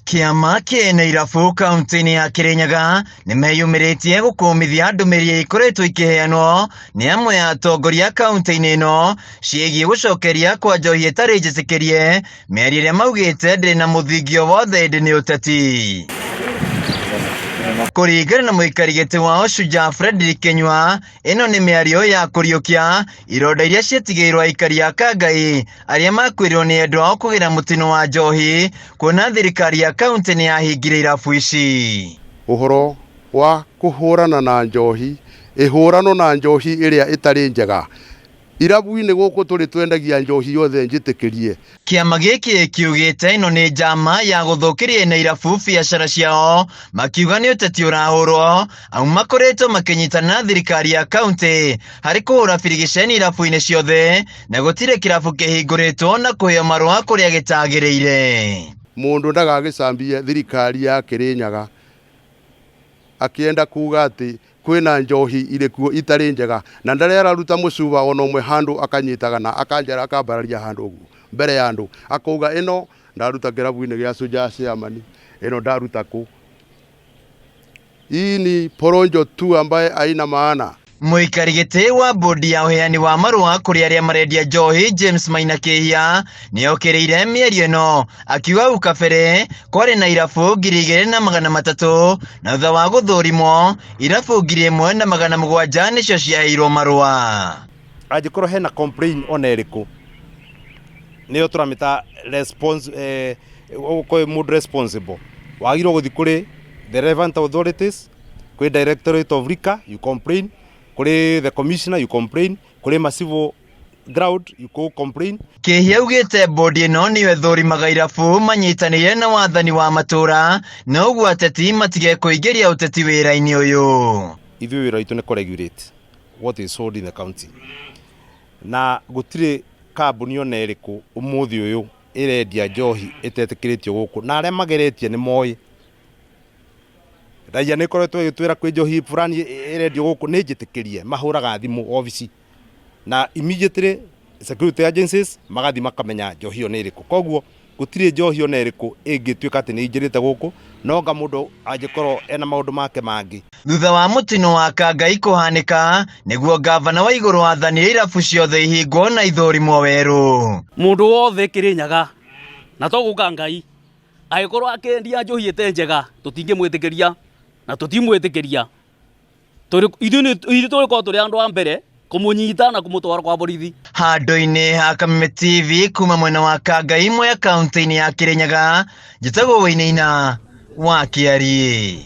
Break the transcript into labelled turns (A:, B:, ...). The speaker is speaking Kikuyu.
A: Kĩama kĩene irabu kaunti-inĩ ya Kĩrĩnyaga nĩmeyumĩrĩtie gũkũmithia ndũmĩrĩri ikoretwo ikĩheanwo nĩ amwe a atongoria kaunti-inĩ ĩno ciĩgiĩ gũcokeria kwa njohi ĩtarĩ njĩtĩkĩrie, mĩario ĩrĩa maugĩte ndĩrĩ na mũthingi o wothe ĩndĩ nĩ ũteti. Kũringana na mũikari gĩtĩ wao Shujaa Frederick Kinyua, ĩno nĩ mĩario ya kũriũkia ironda iria ciatigĩirwo aikari a Kangai arĩa makuĩrĩirwo nĩ endwa ao kũgĩra mũtino wa njohi, kuona thirikari ya kaunti nĩ yahingire irabu ici.
B: Ũhoro wa kũhũrana na njohi, ĩhũranwo na njohi ĩrĩa ĩtarĩ njega. Irabu-inĩ gũkũ tũrĩ twendagia njohi yothe njĩtĩkĩrie.
A: Kĩama gĩkĩ kiugĩte ĩno nĩ njama ya gũthũkĩria ene irabu biacara ciao, makiuga nĩ ũteti ũrahũrwo amu makoretwo makĩnyitana na thirikari ya kaunti harĩ kũhũra birigiceni irabu-inĩ ciothe na gũtirĩ kĩrabu kĩhingũrĩtwo na kũheo marũa kũrĩa gĩtagĩrĩire.
B: Mũndũ ndagagĩcambie thirikari ya Kĩrĩnyaga akĩenda kuga atĩ kwĩna njohi irĩ kuo itarĩ njega, na ndarĩ araruta mũcuba ona ũmwe handũ akanyitaga na akanjara akambararia handũ ũguo mbere ya andũ akauga ĩno ndaruta kĩrabu-inĩ gĩa Shujaa Chairman, ĩno ndaruta kũ. Hii ni poronjo tu ambaye haina maana.
A: Mũikari gĩtĩ wa bodi ya ũheani wa marũa kũrĩ arĩa marendia njohi James Maina Kĩhia nĩokĩrĩire mĩario ĩno akiuga hau kabere kwarĩ na irabu 2300 na thutha wa gũthũrimwo irabu 1700 nĩcio ciaheirwo marũa.
C: Angĩkorwo hena complain ona ĩrĩkũ nĩyo tũramĩta response, kwĩ mũndũ responsible wagĩrĩirwo gũthiĩ kũrĩ the relevant authorities, kwĩ Directorate of Liquor you complain, kũrĩ the commissioner you complain, kũrĩ ma civil ground you go complain.
A: Kĩhia augĩte bodi ĩno nĩyo ĩthũrimaga irabu manyitanĩire na wathani wa matũra na ũguo ateti matige kũingĩria ũteti wĩra-inĩ ũyũ.
C: Ithuĩ wĩra witũ nĩ kũ-regulate what is sold in the county, na gũtirĩ kambuni ona ĩrĩkũ ũmũthĩ ũyũ ĩrendia njohi ĩtetĩkĩrĩtio gũkũ, na arĩa mageretie nĩ moĩ. Raia nĩ ĩkoretwo ĩgĩtwĩra kwĩ njohi fulani ĩrendio gũkũ nĩ njĩtĩkĩrie, mahũraga thimũ obici na immediately security agencies magathiĩ makamenya njohi ĩyo nĩ ĩrĩkũ. Koguo gũtirĩ njohi ona ĩrĩkũ ĩngĩtuĩka atĩ nĩ ĩingĩrĩte gũkũ, no anga mũndũ angĩkorwo ena maũndũ make mangĩ.
A: Thutha wa mũtino wa Kangai kũhanĩka, nĩguo ngavana wa igũrũ athanire irabu ciothe ihingwo na ithũrimwo werũ.
D: Mũndũ wothe Kĩrĩnyaga na to gũka Ngai angĩkorwo akĩendia njohi ĩte njega tũtingĩmwĩtĩkĩria na tũtimwĩtĩkĩria. Ithuĩ tũrĩkorwo tũrĩ andũ a mbere kũmũnyita na kũmũtwara kwa borithi.
A: Handũ-inĩ ha Kameme TV kuma mwena wa Kangai Mwea kaunti-inĩ ya Kĩrĩnyaga, njĩtagwo Wainaina wa Kĩariĩ.